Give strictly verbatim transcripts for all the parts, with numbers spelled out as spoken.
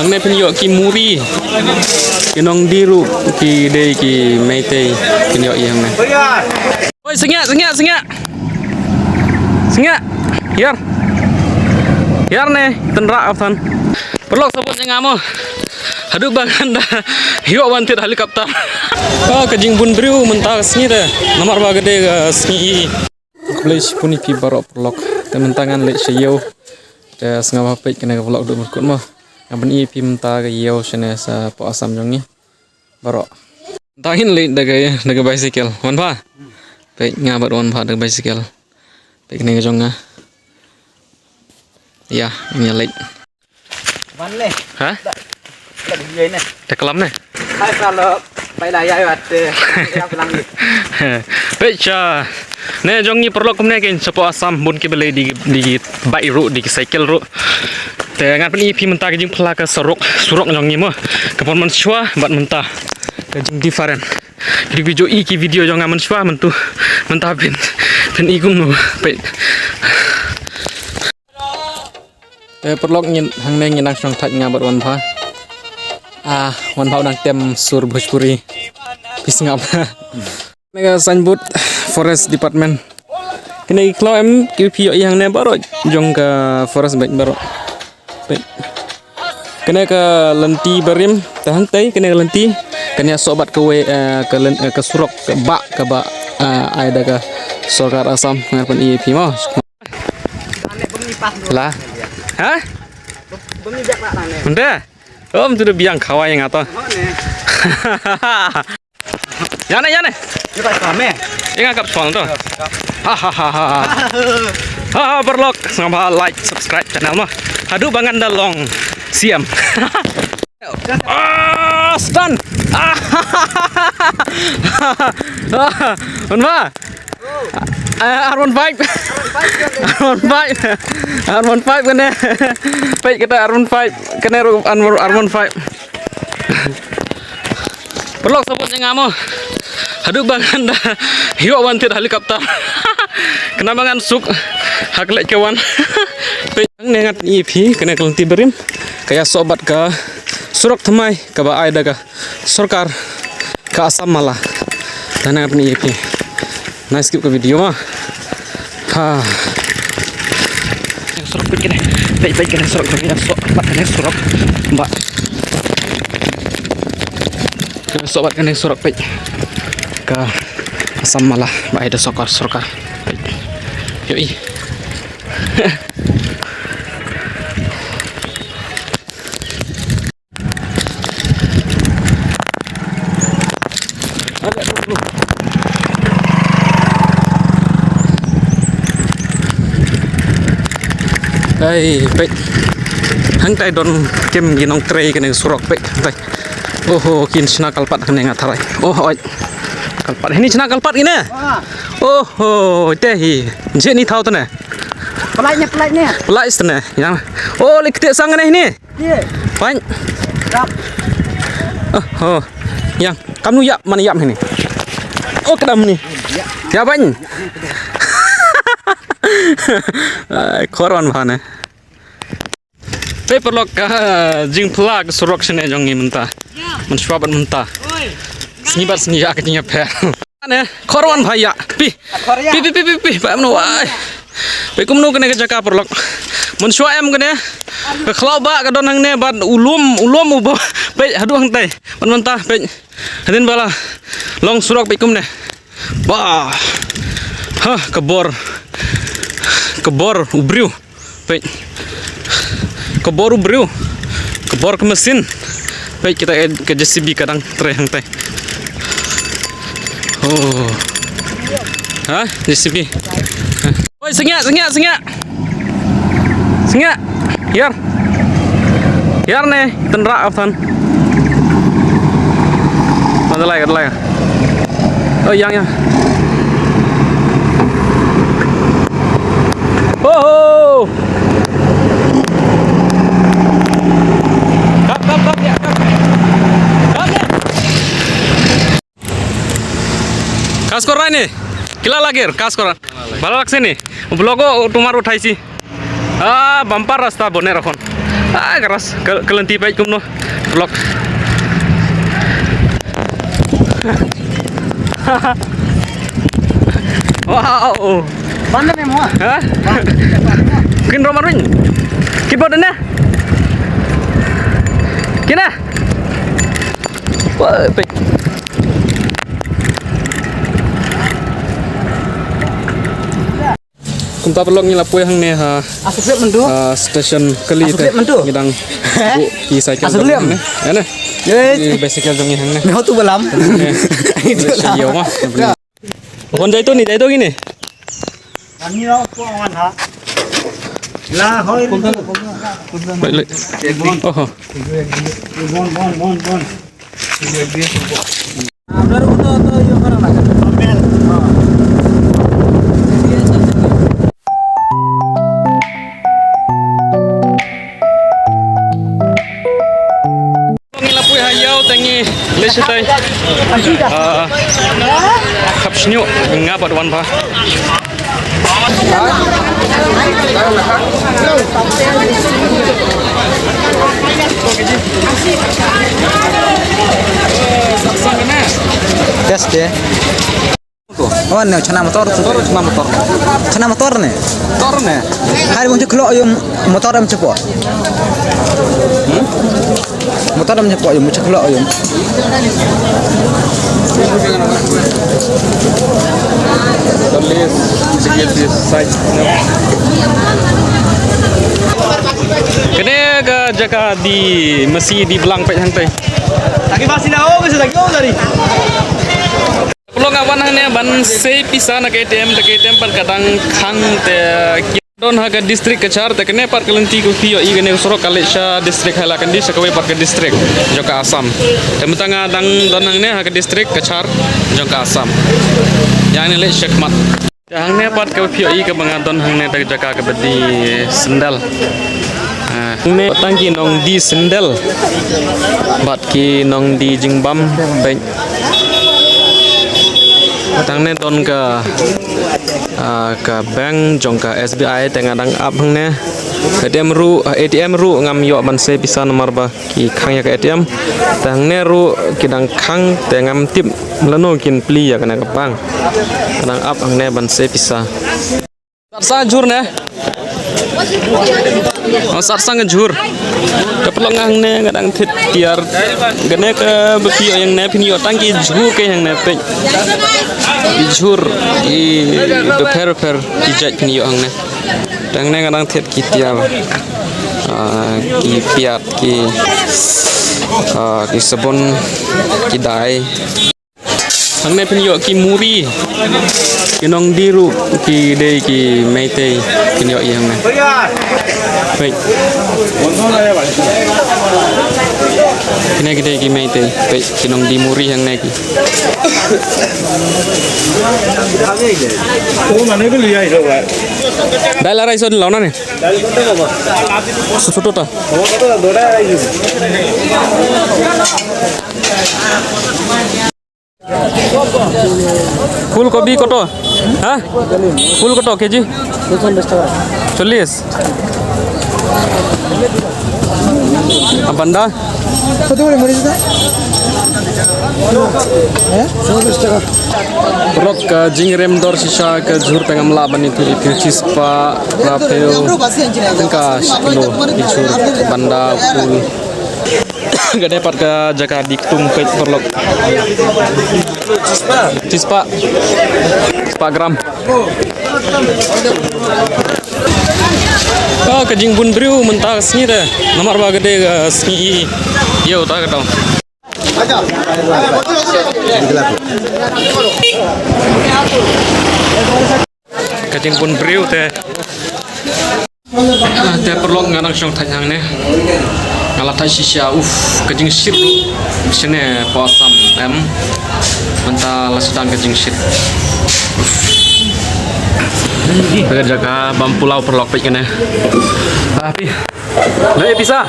Hangne phin ïoh ki muri. Ki nongdie ruh ki dei ki Meitei, phin ïoh ïa hangne. Oi, sngap, sngap, sngap. Sngap. Ïar. Ïar ne, tynrah apsan. Paralok, sabut jingam mo. Haduh ba ngan da ïoh ban thied helicopter. Ka, ka jingbun briew mynta ka sngi te. Namar ba ka dei ka sngi. Khublei shibun ïa phi baroh paralok. Te mynta ngan leit sha ïew. Te sngewbha peit kane ka vlog haduh ban kut mo. Ngan pyni ïa phi mynta ka ïew shane shapoh Assam jong ngi. Baroh. Mynta ngin leit da ka, da ka bicycle. Wan pha. Peit nga bad wan pha da ka bicycle. Peit kane ka jong nga. Ïa, ngin ïa leit. Wan ne. Ha? Da, da, da, ne. Da klam ne. Hai, kalau bai la ya, ya, te. Ya, pulang ni. Peit sha ne jong ngi paralok kumne kein shapoh Assam bun ki ba leit da, da bike ruh, da cycle ruh. Te ngan pyni ïa phi mynta ka jingphla ka surok, surok jong ngi mo. Ka pon mynshuwa bad mynta. Ka jing different. Ki dei ki ju ïohi ki video jong nga mynshuwa mynta. Mynta phin, phin i kumno. Peit. Eh, paralok ngin hangne ngin nang shong thait nga bad wan pha. Ah, wan pha u nang tem sur Bhojpuri. Phi sngap. Kane ka signboard Forest Department. Kine ki khlaw em ki phi ïohi hangne baroh jong ka forest beit baroh. Beit. Kane ka lynti barim te hangtei kane ka lynti. Kane ïasoh bad kawei, eh, ka lyn-, eh, ka surok kaba, kaba, eh, ai da ka sorkar Assam ngan pyni ïa phi mo. La. Ha? Mynta. Om tu da biang khawai nga to. Ïa ne, ïa ne. Ïa nga kap sual to. Ha ha ha ha. Ha ha, paralok, sngewbha like, subscribe channel mo. Haduh ba ngan da long C M. Ah, stun. Ah. Wan pha. Eh, R one five. R one five. R one five kane. Peit kata R one five. Kane R one, R one five. Paralok, sabut jingam mo. Haduh ba ngan da ïoh ban thied helicopter. Kane ba ngan suk ha ka leit ka wan. Peit hangne ngan pyni ïa phi kane ka lynti barim. Ka ïasoh bad ka surok thymmai kaba ai da ka sorkar ka Assam mala. Te ngan pyni ïa phi. Nai skip ka video mo. Ha. Surok peit kane. Peit, peit kane surok peit, ïasoh bad kane surok. Ba. Kane surok bad kane surok peit. Ka Assam mala ba ai da sorkar, sorkar. Peit. Ïohi. Ai, peit. Hangtai don kem ki nongtrei kane surok peit. Hangtai. Oho, kin shna kalpat hangne nga tharai. Oh, oi. Kalpat. Hini shna kalpat kine. Oho, te hi. Jeni thau tane. Pelai ne, pelai ne. Pelai tane. Yang. Oh, lek te sang ne hini. Pain. Dap. Oh, oh. Yang, kamnu ïap, man ïap hini. Oh, kedam ni. Ya, pain. Ai, koran bhane. Te paralok ka jingphla ka surok shane jong ngi mynta. Mynshuwa bad mynta. Sngi bad sngi ïa ka jingïapher. Ne, khor wan bha ïa. Pi. Khor ïa. Pi, pi, pi, pi, pi, ba em no wai. Pi kumno kane ka jaka paralok. Mynshuwa em kane. Ka khlaw ba ka don hangne bad u lum, u lum u ba. Peit haduh hangtai. Ban mynta peit. Hadien ba la long surok peit kumne. Ba. Ha, ka bor. Ka bor u briew. Peit. Ka bor u briew. Ka bor ka machine. Peit kita, eh, ka J C B ka dang trei hangtai. Oh. Ha? J C B. Ha. Oi, sngap, sngap, sngap. Sngap. Ïar. Ïar ne, tynrah apsan. Ka dei, ka dei. Oh, yang, yang. Oh, oh. Kap, kap, kap, ya, kap. Kap, ya. Kaskor rai ne. Kila lagir, kaskor. Bala lak sini. Blogo tumar uthai si. Ah, bumper rasta boner akhon. Ah, keras. Ke, ke lynti peit kumno. Vlog. Wow. Mana ni mo? Ha? Kin romar win. Kin bot na. Kina. Wah, peit. Kumta paralok ngi la poi hangne ha, ah, station kali te. Ngi dang buh ki cycle jong ngi hangne. Ya ne. Ki bicycle jong ngi hangne. Ngi hotu balam. Ngi. Wan jai to ni, jai to kine. Baik, baik. Oho. Ngi la poi ha ïew te ngi leit shatai. Ah, khap shñiuh nga bad wan ba. Test de. Oh, ne, chana motor. Motor, chana motor. Chana motor ne. Motor ne. Hai, bun chiklo ayum motor em chepo. Hmm? Motor em chepo ayum chiklo ayum. Kane ka jaka di masi di blang peit hangtai. Lagi masih na, oh, bisa lagi, oh, dari. Paralok nga wan hangne ban sei pisa na ka A T M, te ka A T M pat ka dang khang te ki don ha ka district Cachar, te kane pat ka lynti kaba phi ïohi kane ka surok ka leit sha district Hailakandi sha kawei pat ka district jong ka Assam. Te mynta nga dang don hangne ha ka district Cachar jong ka Assam. Ïa ngi leit shakhmat. Te hangne pat kaba phi ïohi kaba nga don hangne te ka jaka kaba die sendal. Ah, hangne tang ki nongdie sendal bad ki nongdie jingbam peit. Te hangne don ka, ah, ka bank jong ka S B I te nga dang ap hangne. A T M ruh, A T M ruh ngam ïoh ban sei pisa namar ba ki khang ïa ka A T M. Te hangne ruh ki dang khang te ngam tip lano kin plie ïa kane ka bank. Nga dang ap hangne ban sei pisa. Sat sa jhur ne. Oh, sat sa nga jhur. Te paralok nga hangne nga dang thied tiar. Kane kaba phi ïoh hangne phin ïoh tang ki jhur ki hangne peit. Ki jhur ki bapher bapher ki jait phin ïoh hangne. Te hangne nga dang thied ki tiar. Ah, ki piat ki, ah, ki sabun ki dai. Hangne phin ïoh ki muri. Ki nongdie ruh ki dei ki Meitei phin ïohi hangne. Peit. Kine ki dei ki Meitei. Peit ki nongdie muri hangne ki. Dal arai son launa ne. Susuto ta. ফুলকবি কত? হ্যাঁ? ফুল কত কেজি? চল্লিশ টাকা। চল্লিশ? আর বান্দা? কত করে মরিচ দা? হ্যাঁ? চল্লিশ টাকা। Paralok, ka jingrem dor shisha ka jhur te ngam lah ban ïathuh ïa phi, chispah, phra phew tyngka shi kilo ki jhur banda, u phul. Ka dei pat ka jaka die ktung peit paralok. Chispah. Chispah gram. Oh, ka jingbun briew mynta ka sngi te. Namar ba ka dei ka sngi ïew ta ka dong. Ka jingbun briew te. Ah, te paralok nga dang shong thait hangne. Nga la thait shisha, uff, ka jingshit ruh shane hapoh Assam em. Mynta la sdang ka jingshit. Uff. Ka jaka bam pulao paralok peit kane. Ah, phi. Lei pisa?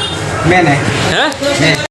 Mene. Ha?